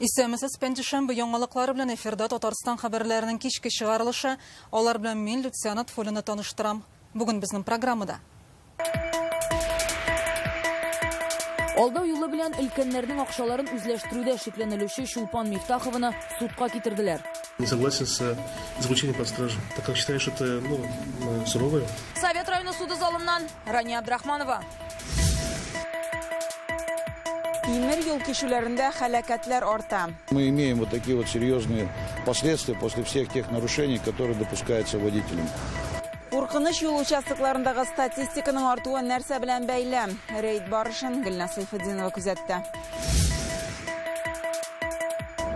Исәнмесез, пәнҗешәмбе яңалыклары белән эфирда Татарстан хәбәрләренең кичке чыгарылышы. Алар белән мин, Люциана Тфулина, таныштырам. Бүген безнең программада. Алдау юлы белән өлкәннәрнең акчаларын үзләштерүдә шикләнелүче Чулпан Мифтахованы судка китерделәр. Не согласен с заключением под стражу, так как считаю, что это, ну, суровое. Совет районы суды залыннан Рания Абдрахманова. Тимер юл кичүләрендә һәлакәтләр арта. Мы имеем вот такие вот серьезные последствия после всех тех нарушений, которые допускаются водителем. Куркыныч юл участокларындагы статистиканың артуы нәрсә белән бәйле? Рейд барышын Гөлназ Сәйфетдинова күзәтте.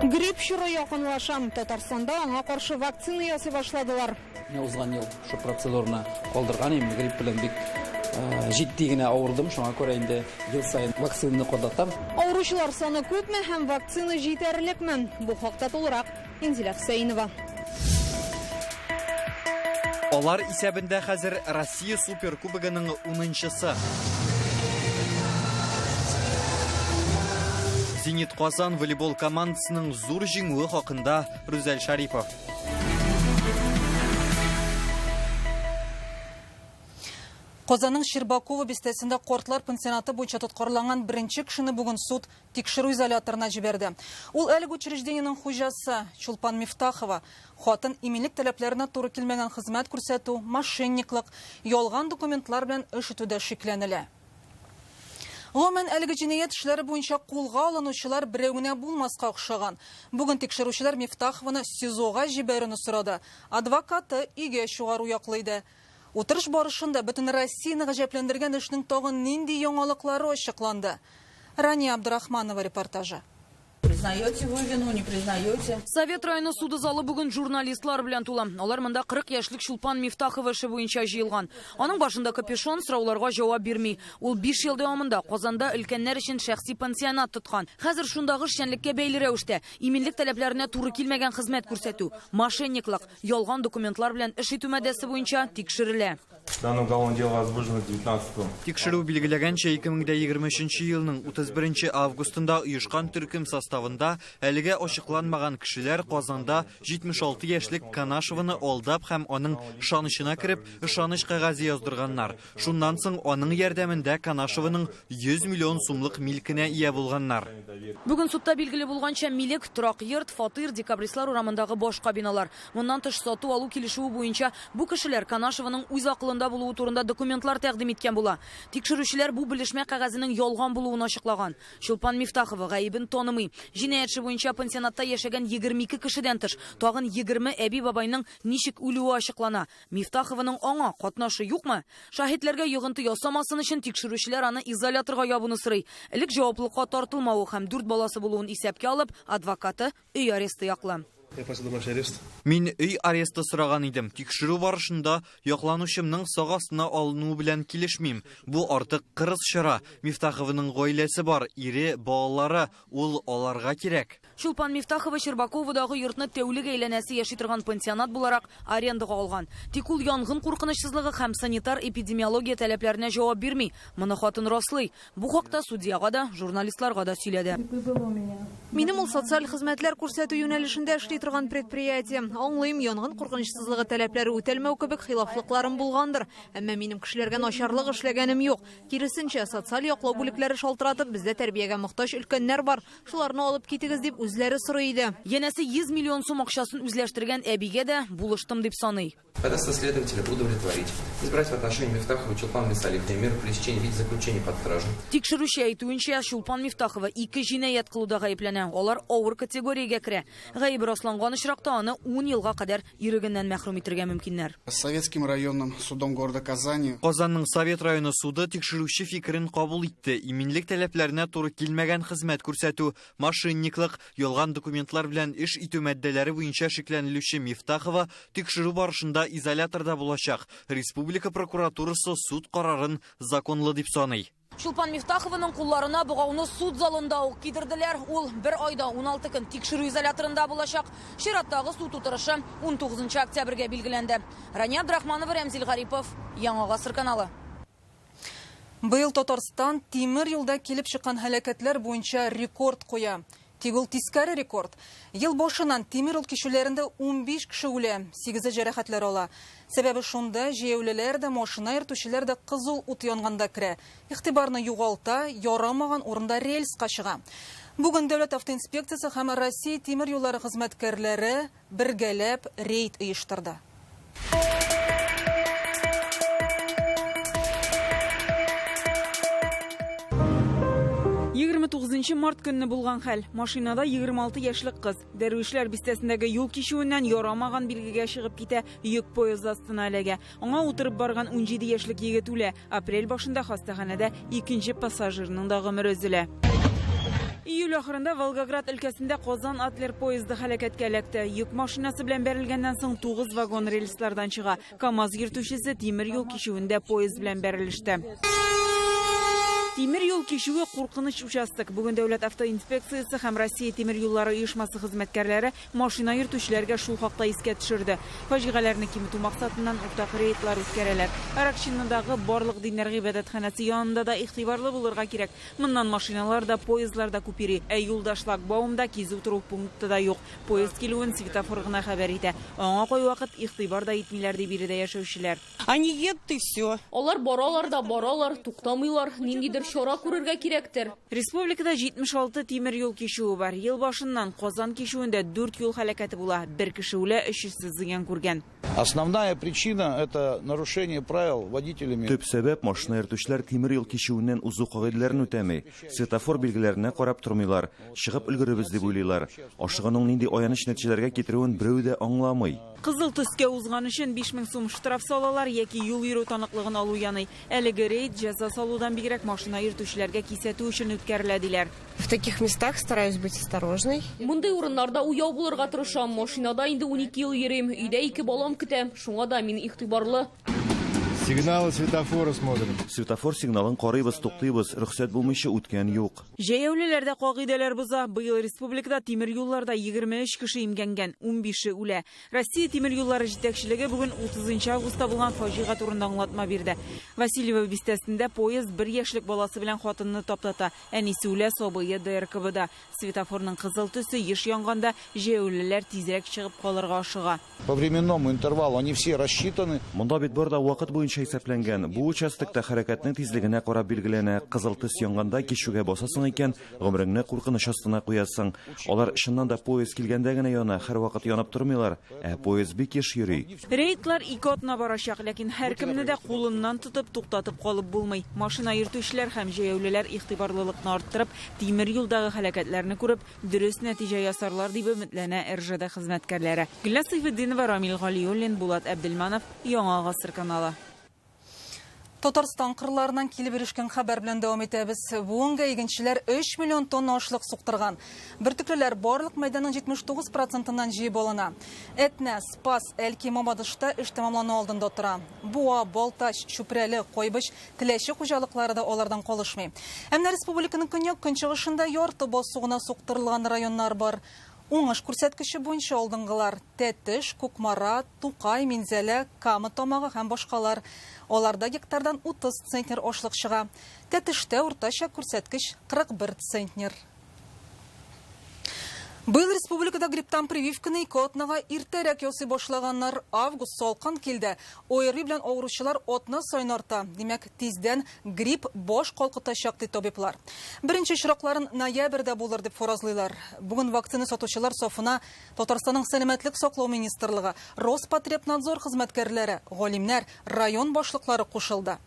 Грипп чоры якынлаша. Татарстанда аңа каршы вакцина ясый башладылар. Менә узган ел шул процедураны калдырган идем. Грипп белән бик җитди генә авырдым. Шуңа күрә инде ел саен вакцинаны кадатам. Авыручылар саны күпме һәм вакцина җитәрлекме? Бу хакта тулырак Инзилә Хөсәенова. Алар исәбендә хәзер Россия Суперкубогының унынчысы. Зенит Казан волейбол командасының зур җиңүе хакында Рүзәл Шарипов. Казанның Щербаково бистәсендә картлар пансионаты буенча тоткарланган беренче кешене бүген суд тикшерү изоляторына җибәрде. Ул әлеге учреждениенең хуҗасы Чулпан Мифтахова. Хатын иминлек таләпләренә туры килмәгән хезмәт күрсәтү, мошенниклык, ялган документлар белән эш итүдә шикләнелә. Гомумән, әлеге җинаять эшләре буенча кулга алынучылар берәү генә булмаска охшаган. Бүген тикшерүчеләр Мифтахованы СИЗОга җибәрүне сорады. Адвокаты өйгә чыгару яклы иде. Утырыш барышында бөтен Россияне гаҗәпләндергән эшнең тагын нинди яңалыклары ачыкланды? Рания Абдрахманова репортажы. Признаете вы вину, не признаете? Совет районы суды залы бүген журналистлар белән тулы. Алар монда 40 яшьлек Чулпан Мифтахова эше буенча җыелган. Аның башында капюшон, сорауларга җавап бирми. Ул 5 ел дәвамында Казанда өлкәннәр өчен шәхси пансионат тоткан. Хәзер шундагы эшчәнлеккә бәйле рәвештә иминлек таләпләренә туры килмәгән хезмәт күрсәтү, мошенниклык, ялган документлар белән эш итү маддәсе буенча тикшерелә. Данное уголовное дело возбуждено 19 Тикшерү билгеләгәнчә, 2023 елның 31 августында оешкан төркем составында әлегә ачыкланмаган кешеләр Казанда 76 яшьлек Канашеваны алдап һәм аның ышанычына кереп, ышаныч кәгазе яздырганнар. Шуннан соң аның ярдәмендә Канашеваның 100 миллион сумлык милкенә ия булганнар. Бүген судта билгеле булганча, милек, торак йорт, фатир, Декабристлар урамындагы башка биналар. Моннан тыш, сату-алу килешүе буенча бу кешеләр Канашеваның үз акылында булуы турында документлар тәкъдим иткән була. Тикшерүчеләр бу белешмә кәгазенең ялган булуын ачыклаган. Чулпан Мифтахова гаебен танымый. Җинаять эше буенча пансионатта яшәгән 22 кешедән тыш, тагын 20 әби-бабайның ничек үлүе ачыклана. Мифтахованың аңа катнашы юкмы? Шаһитләргә йогынты ясамасын өчен тикшерүчеләр аны изоляторга ябуны сорый. Элек җаваплылыкка тартылмавы һәм дүрт баласы булуын исәпкә алып, адвокаты өй аресты яклы. Я просил домашний арест. Мин өй аресты сораган идем. Тикшерү барышында якланучымның сак астына алынуы белән килешмим. Бу артык кырыс чара. Мифтахованың гаиләсе бар, ире, балалары. Ул аларга кирәк. Чулпан Мифтахова Щербаководагы йортны тәүлек әйләнәсе яши торган пансионат буларак арендага алган. Тик ул янгын куркынычсызлыгы һәм санитар-эпидемиология таләпләренә җавап бирми. Моны хатын раслый. Бу хакта судьяга да, журналистларга да сөйләде. Минем ул социаль хезмәтләр күрсәтү юнәлешендә эшли торган предприятие. Аңлыйм, янгын куркынычсызлыгы таләпләре үтәлмәү кебек хилафлыкларым булгандыр. Әмма минем кешеләргә начарлык эшләгәнем юк. Киресенчә, социаль яклау бүлекләре шалтыратып, бездә тәрбиягә мохтаҗ өлкәннәр бар, шуларны алып китегез дип үзләре сорый иде. Янәсе 100 миллион сум акчасын үзләштергән әбигә дә булыштым дип саный. Ходатайство следователя удовлетворить. Избрать в отношении Мифтахова Чулпан Мисалиевны меру пресечения в виде заключения под стражу. Тикшерүче әйтүенчә, Чулпан Мифтахова ике җинаять кылуда гаепләнә. Алар авыр категориягә керә. Гаебе расланган очракта аны ун елга кадәр ирегеннән мәхрүм итергә мөмкиннәр. Советским районным судом города Казани. Казанның Совет районы суды тикшерүче фикерен кабул итте. Иминлек таләпләренә туры килмәгән хезмәт күрсәтү, мошенниклык, ялган документлар белән эш итү маддәләре буенча шикләнелүче Мифтахова тикшерү барышында изоляторда булачак. Республика прокуратурасы суд карарын законлы дип саный. Чулпан Мифтахованың кулларына богауны суд залында ук кидерделәр. Ул бер айда 16 көн тикшерү изоляторында булачак. Чираттагы суд утырышы 19 октябрьгә билгеләнде. Рания Абдрахманова, Рәмзил Гарипов, Яңа Гасыр каналы. Быел Татарстан тимер юлда килеп чыккан һәлакәтләр буенча рекорд куя. Тик ул тискәре рекорд. Ел башыннан тимер юл кичүләрендә 15 кеше үлә, 8-е җәрәхәтләр ала. Сәбәбе шунда, җәяүлеләр дә, машина йөртүчеләр дә кызыл ут янганда керә. Игътибарны югалта, ярамаган урында рельска чыга. Бүген Дәүләт автоинспекциясе һәм Россия тимер юллары хезмәткәрләре бергәләп рейд оештырды. 29 март көнне булган хәл. Машинада 26 яшьлек кыз. Дәрвишләр бистәсендәге юл кичүеннән ярамаган билгегә чыгып китә, йөк поезды астына эләгә. Аңа утырып барган 17 яшьлек егет үлә. Апрель башында хастаханәдә икенче пассажирның да гомере өзелә. Июль ахырында Волгоград өлкәсендә Казан Адлер поезды һәлакәткә эләкте. Йөк машинасы белән бәрелгәннән соң 9 вагон рельслардан чыга. КАМАЗ йөртүчесе тимер юл кичүендә поезд белән бәрелеште. Тимер юл кичүе куркыныч участок. Бүген Дәүләт автоинспекциясе һәм Россия тимер юллары оешмасы хезмәткәрләре машина йөртүчеләргә шул хакта искә төшерде. Фаҗигаләрне киметү максатыннан уртак рейдлар үткәрәләр. Аракчиндагы барлык диннәр гыйбадәтханәсе янында да игътибарлы булырга кирәк. Моннан машиналар да, поездлар да күп йөри. Ә юлда шлагбаум да, кизү тору пункты да юк. Поезд килүен светофор гына хәбәр итә. Аңа кайвакыт игътибар да итмиләр, ди биредә яшәүчеләр. Они едут и все. Алар баралар да баралар, туктамыйлар. Ниндидер чара күрергә кирәктер. Республикада 76 тимер юл кичүе бар. Ел башыннан Казан кичүендә 4 юл һәлакәте була. Бер кеше үлә, 300 зыян күргән. Основная причина – это нарушение правил водителями. Төп сәбәп машина йөртүчеләр тимер юл кичүеннән узу кагыйдәләрен үтәми. Светофор билгеләренә карап тормыйлар. Чыгып өлгерербез дип уйлыйлар. Ашыгуның нинди аяныч нәтиҗәләргә китерүен берәү дә аңламый. Кызыл төскә узган өчен 5000 сум штраф салалар яки юл йөрү таныклыгын алу яный. Әлеге рейд җәза салудан бигрәк машина йөртүчеләргә кисәтү өчен үткәрелә диләр. В таких местах стараюсь быть осторожной. Мондый урыннарда уяу булырга тырышам. Машинада инде 12 ел йөрим. Өйдә ике балам көтә. Шуңа да мин игътибарлы. Сигналы светофора смотрим. Светофор сигналын карыйбыз, туктыйбыз. Рөхсәт булмыйча үткән юк. Җәяүлеләр дә кагыйдәләр боза. Быел республикада тимер юлларда 23 кеше имгәнгән, 15-е үлә. Россия тимер юллары җитәкчелеге бүген 30 августта булган фаҗига турында аңлатма бирде. Васильево бистәсендә поезд бер яшьлек баласы белән хатынны таптата. Әнисе үлә, сабые ДРКБда. Светофорның кызыл төсе еш янганда җәяүлеләр тизрәк чыгып калырга ашыга. По временному интервалу они все рассчитаны. Монда бит бар да вакыт буенча исәпләнгән. Бу участокта хәрәкәтнең тизлегенә карап билгеләнә. Кызыл төс янганда кичүгә басасың икән, гомереңне куркыныч астына куясың. Алар чыннан да поезд килгәндә генә яна, һәрвакыт янып тормыйлар. Ә поезд бик еш йөри. Рейдлар ике атна барачак, ләкин һәркемне дә кулыннан тотып туктатып калып булмый. Машина йөртүчеләр һәм җәяүлеләр игътибарлылыкны арттырып, тимер юлдагы һәлакәтләрне күреп, дөрес нәтиҗә ясарлар дип өметләнә РЖД хезмәткәрләре. Гөлназ Сәйфетдинова, Рамил Галиуллин, Булат Әбделманов, Яңа Гасыр каналы. Татарстан кырларыннан килеп ирешкән хәбәр белән дәвам итәбез. Бүгенгә игенчеләр 3 миллион тонна ашлык суктырган. Бөртеклеләр барлык мәйданның 79%-ыннан җыеп алына. Әтнә, Спас, Әлки, Мамадышта эш тәмамлану алдында тора. Буа, Балтач, Чүпрәле, Кайбыч, Теләче хуҗалыклары да алардан калышмый. Ә менә республиканың көньяк-көнчыгышында ярты басу гына суктырылган районнар бар. Уңыш күрсәткече буенча алдынгылар Тәтеш, Кукмара, Тукай, Минзәлә, Кама Тамагы һәм башкалар. Аларда гектардан 30 центнер ашлык чыга. Тәтештә уртача күрсәткеч 41 центнер. Быел республикада грипптан прививканы ике атнага иртәрәк ясый башлаганнар. Август салкын килде. ОРВИ белән авыручылар атна саен арта. Димәк, тиздән грипп баш калкытачак, ди табиблар. Беренче очракларын ноябрьдә булыр дип фаразлыйлар. Бүген вакцина сатучылар сафына Татарстанның сәламәтлек саклау министрлыгы, Роспотребнадзор хезмәткәрләре, галимнәр, район башлыклары кушылды.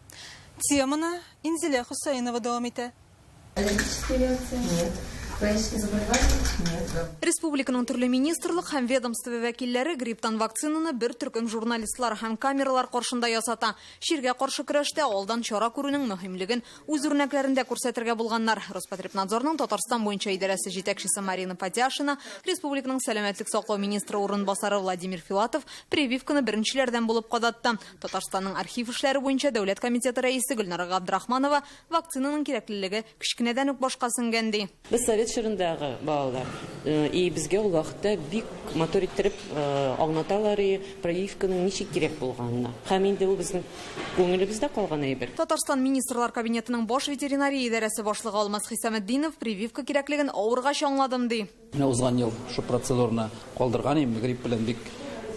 Теманы Инзилә Хөсәенова дәвам итә. Аллергическая реакция? Нет. Хронические заболевания? Нет. Республиканың төрле министрлык һәм ведомство вәкилләре грипптан вакцинаны бер төркем журналистлар һәм камералар каршында ясата. Чиргә каршы көрәштә алдан чара күрүнең мөһимлеген үз үрнәкләрендә күрсәтергә булганнар. Роспотребнадзорның Татарстан буенча идарәсе җитәкчесе Марина Падяшина, республиканың сәламәтлек саклау министры урынбасары Владимир Филатов прививканы беренчеләрдән булып кадатты. Татарстанның архив эшләре буенча дәүләт комитеты рәисе Гөлнара Габдрахманова вакцинаның кирәклелеге кечкенәдән үк башка сеңгән ди. Без совет Совет чорындагы балалар. И безгә ул вакытта бик матур иттереп аңлаталар и прививканың ничек кирәк булганын. Һәм инде ул безнең күңелебездә калган әйбер. Татарстан Министрлар Кабинетының баш ветеринария идарәсе башлыгы Алмаз Хисаметдинов прививка кирәклеген авыргач аңладым, ди. Менә узган ел шул процедураны калдырган идем, грипп белән бик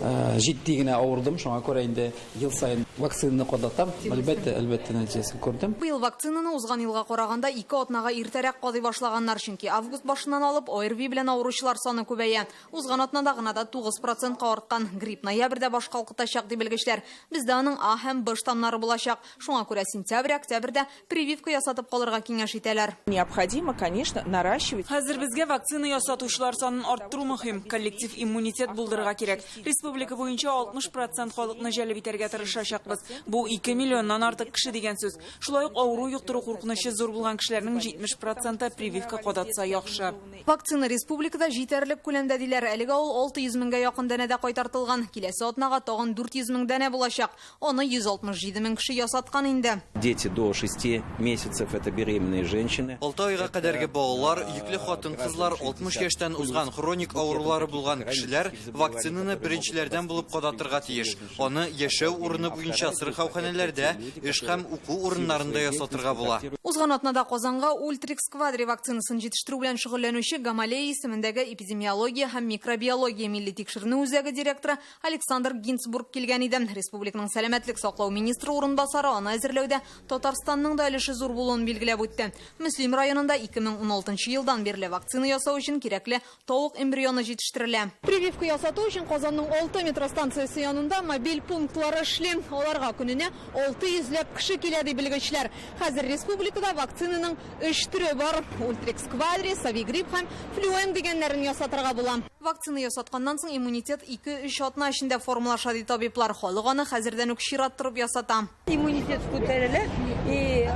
җитди генә авырдым, шуңа күрә инде ел саен вакцинаны кадатам. Әлбәттә, әлбәттә нәтиҗәсен күрдем. Быел вакцинаны узган елга караганда 2 атнага иртәрәк кадый башлаганнар, чөнки август башыннан алып ОРВИ белән авыручылар саны күбәя. Узган атнада гына да 9%ка арткан. Грипп ноябрьдә баш калкытачак, ди белгечләр. Бездә аның А һәм Б штаммнары булачак. Шуңа күрә сентябрь, октябрьдә прививка ясатып калырга киңәш итәләр. Необходимо, конечно, наращивать. Хәзер безгә вакцина ясатучылар санын арттыру мөһим. Коллектив иммунитет булдырырга кирәк. Республика буенча 60% халыкны җәлеп итәргә тырышачакбыз. Бу 2 миллионнан артык кеше дигән сүз. Шулай ук авыру йоктыру куркынычы зур булган кешеләрнең 70% прививка кадатса яхшы. Вакцина республикада җитәрлек күләмдә диләр. Әлегә ул 600 меңгә якын данәдә кайтартылган. Киләсе атнага тагын 400 мең данә булачак. Аны 167 мең кеше ясаткан инде. Дети до 6 месяцев это беременные женщины. 6 айга кадәрге балалар, йөкле хатын-кызлар, 60 яшьтән узган хроник авырулары булган кешеләр вакцинаны беренчеләрдән булып кадатырга тиеш. Аны яшәү урыны буенча сырхауханәләрдә, эш һәм уку урыннарында ясатырга була. Узган атнада Казанга Ультрикс Квадри вакцинасын җитештерү белән шөгыльләнүче Гамалея исемендәге эпидемиология һәм микробиология милли тикшеренү үзәге директоры Александр Гинцбург килгән иде. Республиканың сәламәтлек саклау министры урынбасары аны әзерләүдә Татарстанның да өлеше зур булуын билгеләп үтте. Мөслим районында 2016 елдан бирле вакцина ясау өчен кирәкле тавык эмбрионы җитештерелә. Прививка ясату өчен Казанның 6 метро станциясе янында мобиль пунктлары эшли. Аларга көненә 600 ләп кеше килә, ди белгечләр. Хәзер республикада вакцинаның 3 төре бар. Ультрикс Квадри, Совигрипп һәм Флюен дигәннәрен ясатырга була. Вакцина ясатканнан соң иммунитет 2-3 атна эчендә формалаша, ди табиблар. Халык аны хәзердән үк чират торып ясата. Иммунитет күтәрелә, и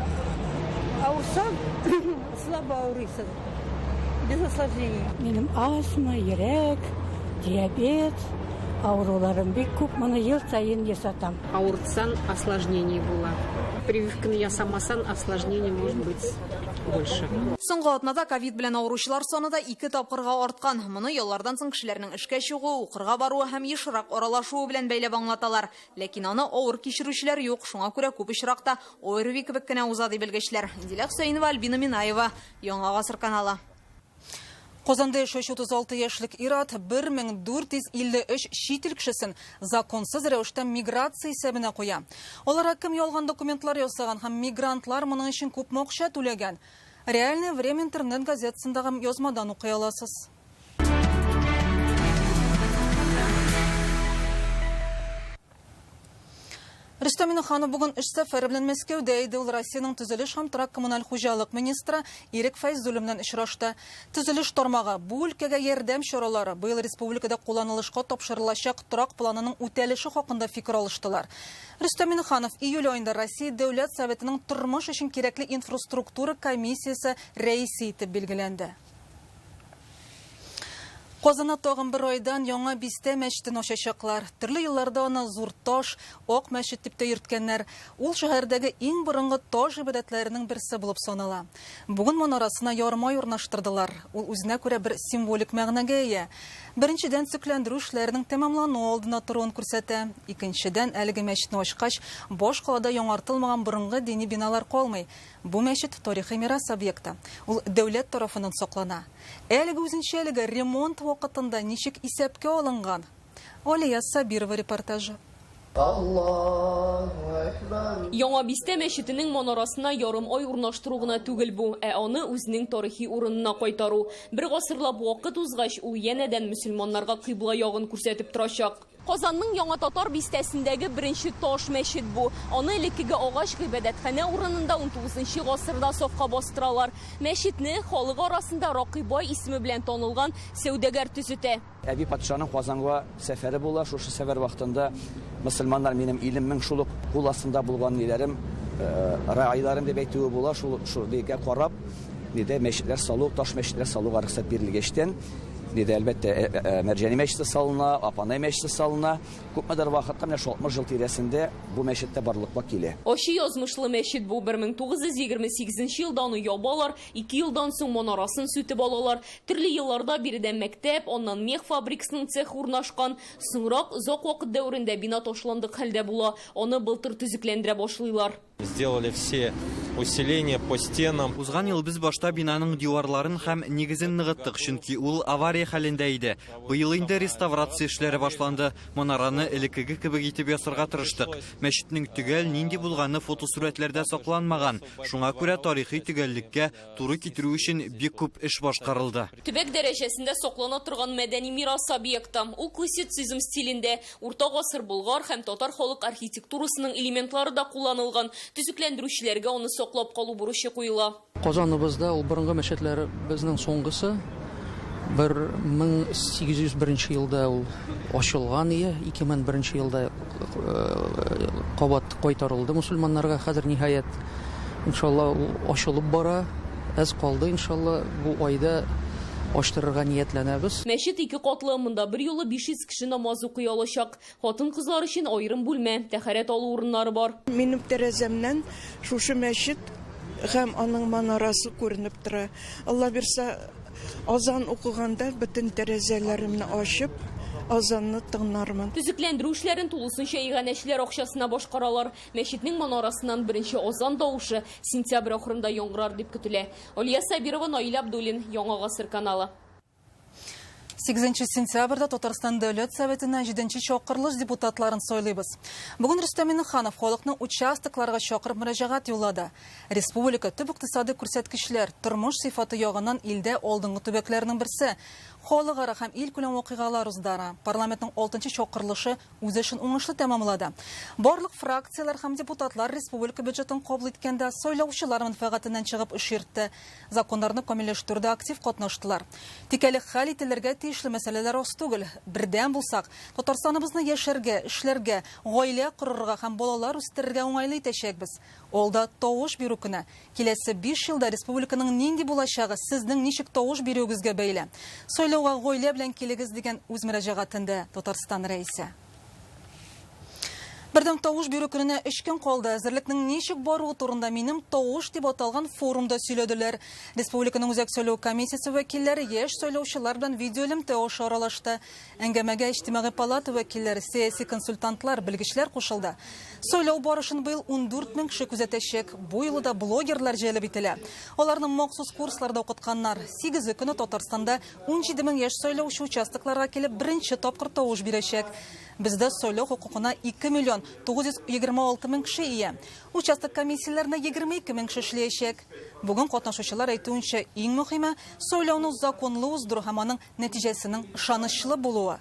авырсаң, слабо авырыйсың, без осложнений. Минем астма, йөрәк, диабет авыруларым бик күп, моны ел саен ясатам. Авыртсаң, осложнение була. Прививканы ясамасаң, осложнение может быть больше. Соңгы атнада ковид белән авыручылар саны да 2 тапкырга арткан. Моны яллардан соң кешеләрнең эшкә чыгуы, укырга баруы һәм ешрак аралашуы белән бәйләп аңлаталар. Ләкин аны авыр кичерүчеләр юк, шуңа күрә күп очракта ОРВИ кебек кенә уза, ди белгечләр. Дилә Хөсәенова, Альбина Минаева, Яңа Гасыр каналы. Казанда яшәүче 36 яшьлек ир-ат 1453 чит ил кешесен законсыз рәвештә миграция исәбенә куя. Аларга кем ялган документлар ясаган һәм мигрантлар моның өчен күпме акча түләгән? Реальное время интернет газетасындагы язмадан укый аласыз. Рөстәм Миңнеханов бүген эш сәфәре белән Мәскәүдә иде. Ул Россиянең төзелеш һәм торак коммуналь хуҗалык министры Ирек Фәйзуллин белән очрашты. Төзелеш тармагы, бу өлкәгә ярдәм чаралары, быел республикада кулланылышка тапшырылачак торак планының үтәлеше хакында фикер алыштылар. Рөстәм Миңнеханов июль аенда Россия Дәүләт Советының тормыш өчен кирәкле инфраструктура комиссиясе рәисе итеп билгеләнде. Казанда тагын бер айдан яңа бистә мәчетен ачачаклар. Төрле елларда аны зур таш, ак мәчет дип тә йөрткәннәр. Ул шәһәрдәге иң борынгы таш гыйбадәтләренең берсе булып санала. Бүген манарасына ярмай урнаштырдылар. Ул үзенә күрә бер символик мәгънәгә ия. Беренчедән, төзекләндерү эшләренең тәмамлануы алдына торуын күрсәтә. Икенчедән, әлеге мәчетне ачкач, баш калада яңартылмаган борынгы дини биналар калмый. Бу мәчет тарихи мирас объекты. Ул дәүләт тарафыннан саклана. Әлеге үзенчәлеге ремонт вакытында ничек исәпкә алынган? Алия Сабирова репортажы. Аллаһу акбар. Яңа бистә мәчетенең манарасына ярым ай урнаштыру гына түгел бу, ә аны үзенең тарихи урынына кайтару. Бер гасырлап вакыт узгач, ул янәдән мөселманнарга кыйбла ягын күрсәтеп торачак. Казанның Яңа Татар бистәсендәге беренче таш мәчет бу. Аны элеккеге агач гыйбадәтханә урынында 19 гасырда сафка бастыралар. Мәчетне халык арасында Ракыйбай исеме белән танылган сәүдәгәр төзетә. Әби патшаның Казанга сәфәре була. Шушы сәфәр вакытында мөселманнар минем илемнең шул ук кул астында булган ниләрем, рәайларым дип әйтүе була. Шул шул дигә карап, нидә мәчетләр салу, таш мәчетләр салуга рөхсәт бирелгәчтән, Диде, әлбәттә, Мәрҗани мәчете салына, Апанай мәчете салына. Күпмедер вакытта, менә шул 60 ел тирәсендә бу мәчет тә барлыкка килә. Ачы язмышлы мәчет бу. 1928 елда аны ябалар, ике елдан соң манарасын сүтеп алалар. Төрле елларда биредә мәктәп, аннан мех фабрикасының цехы урнашкан. Соңрак, озак вакыт дәверендә бина ташландык хәлдә була. Аны былтыр төзекләндерә башлыйлар. Сделали все усиления по стенам. Узган ел без башта бинаның диварларын һәм нигезен ныгыттык, чөнки ул авария хәлендә иде. Быел инде реставрация эшләре башланды. Манараны элеккеге кебек итеп ясарга тырыштык. Мәчетнең төгәл нинди булганы фотосурәтләрдә сакланмаган. Шуңа күрә тарихи төгәллеккә туры китерү өчен бик күп эш башкарылды. Төбәк дәрәҗәсендә саклана торган мәдәни мирас объекты. Ул классицизм стилендә, урта гасыр болгар һәм татар халык архитектурасының элементлары да кулланылган. Төзекләндерүчеләргә аны саклап калу бурычы куела. Казаныбызда ул борынгы мәчетләребезнең соңгысы. 1801 елда ул ачылган ие, 2001 елда кабат кайтарылды мусульманнарга. Хәзер ниһаять, иншалла, ул ачылып бара. Әз калды, иншалла, бу айда ачтырырга ниятләнәбез. Мәчет ике катлы, монда берьюлы 500 кеше намаз укый алачак. Хатын-кызлар өчен аерым бүлмә, тәһарәт алу урыннары бар. Минем тәрәзәмнән шушы мәчет һәм аның манарасы күренеп тора. Алла бирса, азан укыганда бөтен тәрәзәләремне ачып, азанны тыңлармын. Төзекләндерү эшләрен тулысынча иганәчеләр акчасына башкаралар. Мәчетнең манарасыннан беренче азан тавышы сентябрь ахырында яңгырар дип көтелә. Алия Сабирова, Наил Абдуллин, Яңа Гасыр каналы. 8 сентябрьдә Татарстан Дәүләт Советына 7 чакырылыш депутатларын сайлыйбыз. Бүген Рөстәм Миңнеханов халыкны участокларга чакырып мөрәҗәгать юллады. Республика төп икътисади күрсәткечләр, тормыш сыйфаты ягыннан илдә алдынгы төбәкләрнең берсе. Халыкара һәм илкүләм вакыйгалар уздыра. Парламентның 6 чакырылышы үз эшен уңышлы тәмамлады. Барлык фракцияләр һәм депутатлар республика бюджетын кабул иткәндә сайлаучылар мәнфәгатеннән чыгып эш йөртте. Законнарны камилләштерүдә актив катнаштылар. Тик әле хәл ителергә тиешле мәсьәләләр аз түгел. Бердәм булсак, Татарстаныбызны яшәргә, эшләргә, гаилә корырга һәм балалар үстерергә уңайлы итәчәкбез. Алда тавыш бирү көне. Киләсе 5 елда республиканың нинди булачагы сезнең ничек тавыш бирүегезгә бәйле. Сайлауга гаилә белән килегез дигән үз мөрәҗәгатендә Татарстан Рәисе. Бердәм тавыш бирү көненә 3 көн калды. Әзерлекнең ничек баруы турында Минем тавыш дип аталган форумда сөйләделәр. Республиканың Үзәк сайлау комиссиясе вәкилләре яшь сайлаучылар белән видеоэлемтә аша аралашты. Әңгәмәгә Иҗтимагый палата вәкилләре, сәяси консультантлар, белгечләр кушылды. Сайлау барышын быел 14 мең кеше күзәтәчәк. Бу юлы да блогерлар җәлеп ителә. Аларны махсус курсларда укытканнар. Сигезе көне Татарстанда 17 мең яшь сайлаучы участокларга килеп беренче тапкыр тавыш бирәчәк. Бездә сайлау хокукына 2 миллион 926 мең кеше ия. Участок комиссияләрендә 22 мең кеше эшләячәк. Бүген катнашучылар әйтүенчә, иң мөһиме сайлауны законлы уздыру һәм аның нәтиҗәсенең ышанычлы булуы.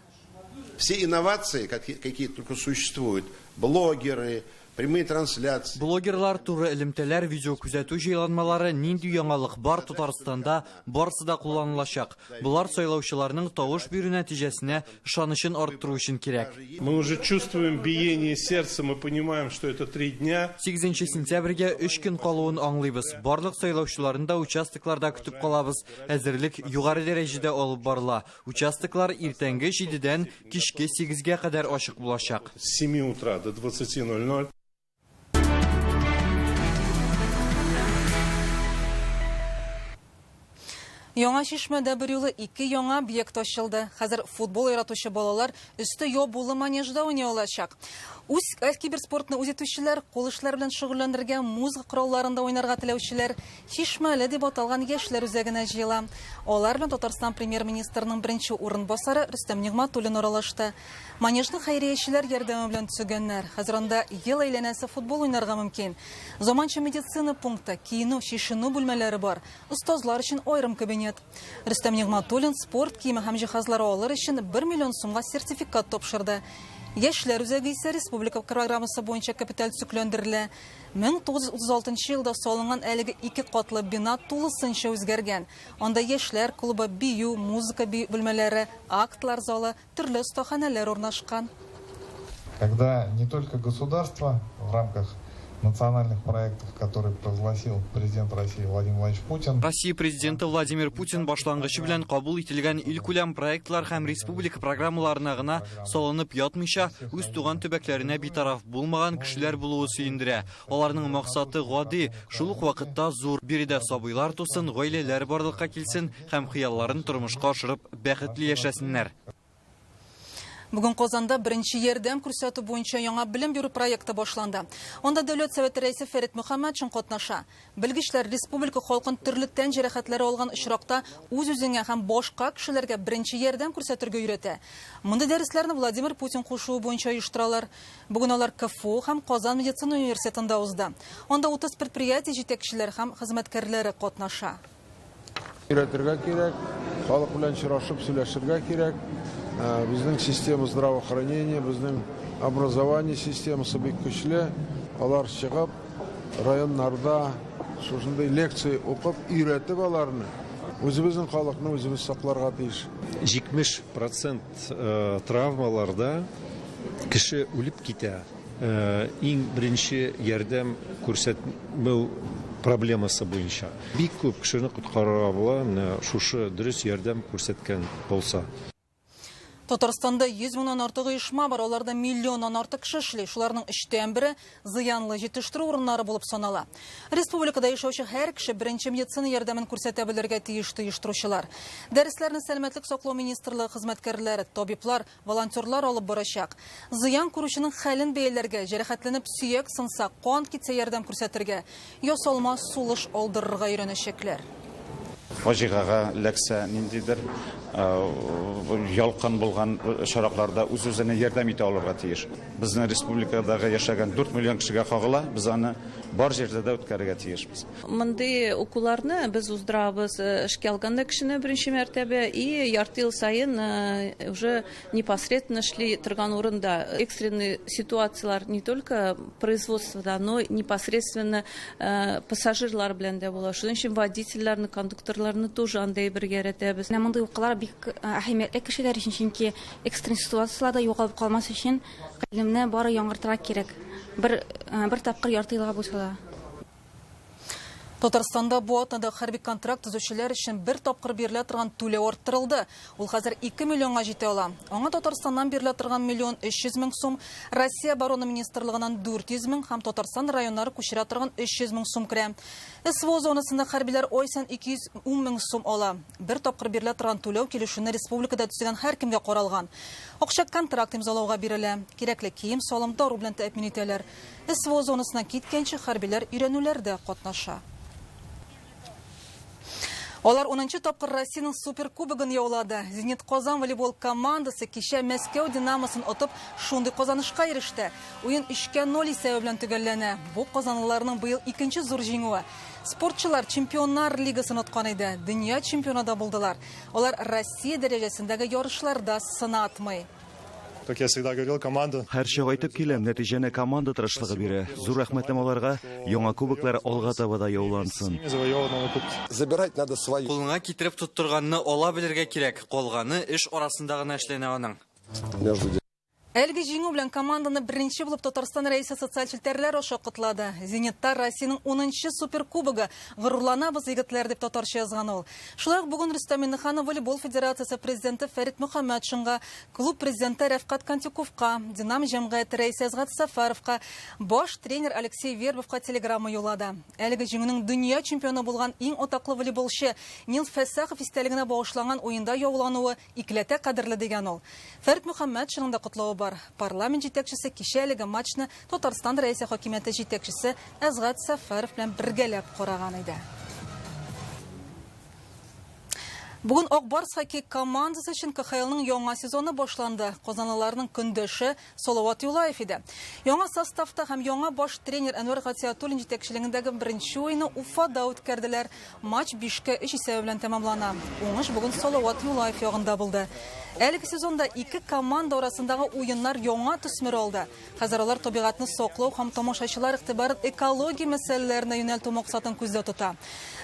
Все инновации, какие только существуют, блогеры, прямые трансляции. Блогерлар, туры элемтәләр, видеокүзәтү җайланмалары, нинди яңалык бар Татарстанда, барысы да кулланылачак. Болар сайлаучыларның тавыш бирү нәтиҗәсенә ышанычын арттыру өчен кирәк. Мы уже чувствуем биение сердца, мы понимаем, что это 3 дня. 8 сентябрьгә 3 көн калуын аңлыйбыз. Барлык сайлаучыларны да участокларда көтеп калабыз. Әзерлек югары дәрәҗәдә алып барыла. Участоклар иртәнге 7-дән кичке 8-гә кадәр ачык булачак. С 7 утра до 20:00. Яңа Чишмәдә берьюлы 2 яңа объект ачылды. Хәзер футбол яратучы балалар өсте ябулы манежда уйный алачак. Үз киберспортны үз итүчеләр, кул эшләре белән шөгыльләнергә, музыка коралларында уйнарга теләүчеләр Чишмәле дип аталган яшьләр үзәгенә җыела. Алар белән Татарстан премьер-министрының беренче урынбасары Рөстәм Нигъмәтуллин аралашты. Манежны хәйриячеләр ярдәме белән төзегәннәр. Хәзер анда ел әйләнәсе футбол уйнарга мөмкин. Заманча медицина пункты, киенү, чишенү бүлмәләре бар. Остазлар өчен аерым кабинет. Рөстәм Нигъмәтуллин спорт киеме һәм җиһазлары алыр өчен 1 миллион сумга сертификат тапшырды. Яшьләр үзәге исә республика программасы буенча капиталь төзекләндерелә. 1936 елда салынган әлеге 2 катлы бина тулысынча үзгәргән. Анда яшьләр клубы, бию, музыка бүлмәләре, актлар залы, төрле остаханәләр урнашкан. Когда не только государство в рамках национальных проектов, которые провозгласил президент России Владимир Владимирович Путин. Россия президенты Владимир Путин башлангычы белән кабул ителгән илкүләм проектлар һәм республика программаларына гына салынып ятмыйча, үз туган төбәкләренә битараф булмаган кешеләр булуы сөендерә. Аларның максаты гади, шул ук вакытта зур. Биредә сабыйлар тусын, гаиләләр барлыкка килсен һәм хыялларын тормышка ашырып, бәхетле яшәсеннәр. Бүген Казанда беренче ярдәм күрсәтү буенча яңа белем бирү проекты башланды. Анда Дәүләт Советы рәисе Фәрит Мөхәммәтшин катнаша. Белгечләр республика халкын төрле тән җәрәхәтләре алган очракта үз-үзеңә һәм башка кешеләргә беренче ярдәм күрсәтергә өйрәтә. Мондый дәресләрне Владимир Путин кушуы буенча оештыралар. Бүген алар КФУ һәм Казан медицина университетында узды. Анда 30 предприятие җитәкчеләре һәм хезмәткәрләре катнаша. Өйрәтергә кирәк, халык белән очрашып сөйләшергә кирәк. Безнең система здравоохранения, безнең образование системасы бик көчле. Алар чыгып, районнарда шушындый лекция укып, өйрәтеп аларны, үзебезнең халыкны үзебез сакларга тиеш. 70 процент травмаларда кеше үлеп китә. Иң беренче ярдәм күрсәтмәү проблемасы буенча. Бик күп кешене коткарырга була, менә шушы дөрес ярдәм күрсәткән булса. Татарстанда 100 меңнән артык оешма бар, аларда миллионнан артык кеше эшли. Шуларның өчтән бере зыянлы җитештерү урыннары булып санала. Республикада яшәүче һәр кеше беренче медицина ярдәмен күрсәтә белергә тиеш, ди оештыручылар. Дәресләрне Сәламәтлек саклау министрлыгы хезмәткәрләре, табиблар, Волонтерлар алып барачак. Зыян күрүченең хәлен бәяләргә, җәрәхәтләнеп сөяк сынса, кан китсә ярдәм күрсәтергә, ясалма сулыш алдырырга өйрәнәчәкләр. Фаҗигагә эләксә, ниндидер ялкын булган очракларда үз-үзенә ярдәм итә алырга тиеш. Безнең республикадагы яшәгән 4 миллион кешегә кагыла, без аны бар җирдә дә үткәрергә тиешбез. Мондый укуларны без уздырабыз эшкә алганда кешене беренче мәртәбә и ярты ел саен уже непосредственно эшли торган урында. Экстренный ситуацияләр не только производствода, но непосредственно пассажирлар белән дә була. Шуның өчен водительләрне, кондукторларны тоже анда бергә өйрәтәбез. Менә мондый укулар бик әһәмиятле кешеләр өчен, чөнки экстренный ситуацияләрдә югалып калмас өчен гыйлемне бары яңартырга кирәк. Бер, бер тапкыр ярты елга булса да. Татарстанда бу атнада хәрби контракт төзүчеләр өчен бер тапкыр бирелә торган түләү арттырылды. Ул хәзер 2 миллионга җитә ала. Аңа Татарстаннан бирелә торган миллион 300 мең сум, Россия Оборона министрлыгыннан 400 мең һәм Татарстан районнары күчерә торган 300 мең сум керә. СВО зонасында хәрбиләр ай саен 210 мең сум ала. Бер тапкыр бирелә торган түләү килешүне республикада төзегән һәркемгә каралган. Акча контракт имзалауга бирелә. Кирәкле кием-салым, дару белән тәэмин итәләр. СВО зонасына киткәнче хәрбиләр өйрәнүләрдә катнаша. Алар унынчы тапкыр Россиянең Суперкубогын яулады. Зенит Казан волейбол командасы кичә Мәскәү Динамосын отып, шундый казанышка иреште. Уен 3-кә 0 исәбе белән төгәлләнә. Бу казанлыларның быел икенче зур җиңүе. Спортчылар Чемпионнар лигасын откан иде, дөнья чемпионы да булдылар. Алар Россия дәрәҗәсендәге ярышларда сынатмый. Как я всегда говорил, команда. Һәрчак әйтеп киләм, нәтиҗәне команда тырышлыгы бирә. Зур рәхмәтем аларга, яңа кубоклар алга таба да яулансын. Забирать надо свое. Кулыңа китереп тоттырганны ала белергә кирәк, калганы эш арасында гына эшләнә аның. Әлеге җиңү белән команданы беренче булып Татарстан Рәисе социаль челтәрләр аша котлады. Зенитта Россиянең унынчы Суперкубогы. Горурланабыз, егетләр, дип татарча язган ул. Шулай ук бүген Рөстәм Миңнеханов волейбол федерациясе президенты Фәрит Мөхәммәтшинга, клуб президенты Рәфкать Кантюковка, Динамо җәмгыяте рәисе Әсгать Сәфәровка, баш тренер Алексей Вербовка телеграмма юллады. Әлеге җиңүнең дөнья чемпионы булган иң атаклы волейболчы Нил Фәссахов истәлегенә багышланган уенда яулануы икеләтә кадерле, дигән ул. Фәрит Мөхәммәтшинның да котлавы бар. Парламент җитәкчесе кичә әлеге матчны Татарстан Рәисе хакимияте җитәкчесе Әсгать Сәфәров белән бергәләп караган иде. Бүген Ак Барс хоккей командасы өчен КХЛның яңа сезоны башланды. Казанлыларның көндәше Салават Юлаев иде. Яңа составта һәм яңа баш тренер Әнвәр Гатиятуллин җитәкчелегендәге беренче уенны Уфада үткәрделәр. Матч 5-кә 3 исәбе белән тәмамлана. Уңыш бүген Салават Юлаев ягында булды. Әлеге сезонда ике команда арасындагы уеннар яңа төсмер алды. Хәзер алар табигатьне саклау һәм тамашачылар игътибарын экология мәсьәләләренә юнәлтү максатын күздә тота.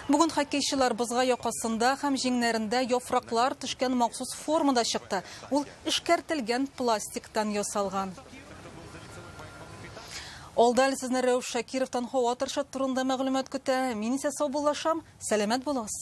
Бүген хоккейчылар бозга якасында һәм җиңнәрендә яфраклар төшкән махсус формада чыкты. Ул эшкәртелгән пластиктан ясалган. Алда әле сезне Рәүф Шакировтан һава торышы турында мәгълүмат көтә. Мин исә саубуллашам. Сәламәт булыгыз.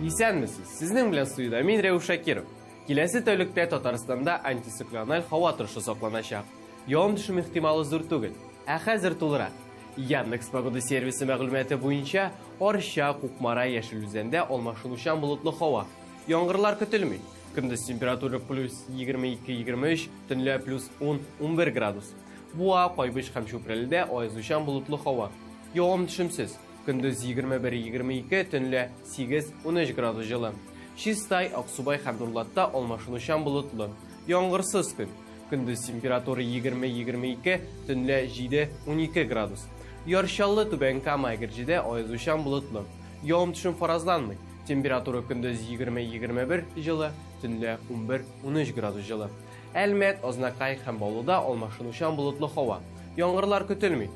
Исәнмесез! Сезнең белән студиядә мин Рәүф Шакиров. Киләсе тәүлектә Татарстанда антициклональ һава торышы сакланачак. Явым-төшем ихтималы зур түгел. Ә хәзер тулырак. Яндекс погода сервисы мәгълүматы буенча, Арча, Кукмара, Яшел Үзәндә алмашынучан болытлы һава. Яңгырлар көтелми. Көндез температура плюс 22-23, төнлә плюс 10-11 градус. Буа, Кайбыч һәм Чүпрәледә аязучан болытлы һава. Явым-төшемсез. Көндез 21-22, төнлә 8-13 градус җылы. Чистай, Аксубай һәм Нурлатта алмашынучан болытлы. Яңгырсыз көн. Көндез температура 20-22, төнлә 7-12 градус. Яр Чаллы, Түбән Кама, Әгерҗедә аязучан болытлы. Явым-төшем фаразланмый. Температура көндез 20-21 җылы, төнлә 11-13 градус җылы. Әлмәт, Азнакай һәм Баулыда алмашынучан болытлы һава. Яңгырлар көтелми.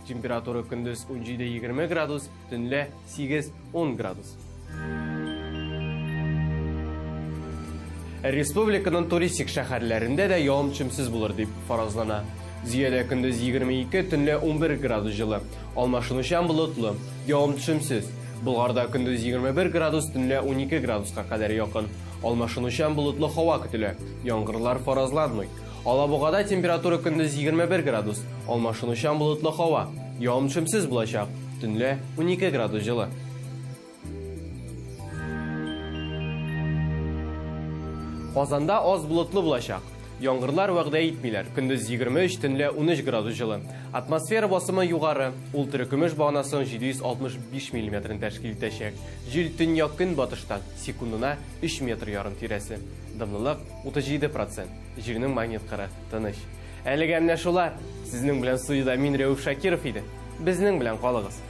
Температура көндез 17-20 градус, төнлә 8-10 градус. Республиканың туристик шәһәрләрендә дә явым-төшемсез булыр дип фаразлана. Зөядә көндез 22, төнлә 11 градус җылы. Алмашынучан болытлы, явым-төшемсез. Болгарда көндез 21 градус, төнлә 12 градуска кадәр якын. Алмашынучан болытлы һава көтелә. Яңгырлар фаразланмый. Алабугада температура көндез 21 градус, алмашынучан болытлы һава. Явым-төшемсез булачак. Төнлә 12 градус җылы. Казанда аз болытлы булачак. Яңгырлар вәгъдә итмиләр. Көндез 23, төнлә 13 градус җылы. Атмосфера басымы югары. Ул терекөмеш баганасының 765 миллиметрын тәшкил итәчәк. Җил төньяк-көнбатыштан, секундына 3 метр ярым тирәсе. Дымлылык 37 процент. Җирнең магнит кыры тыныч. Әлегә менә шулар. Сезнең белән студиядә мин Рәүф Шакиров иде. Безнең белән калыгыз.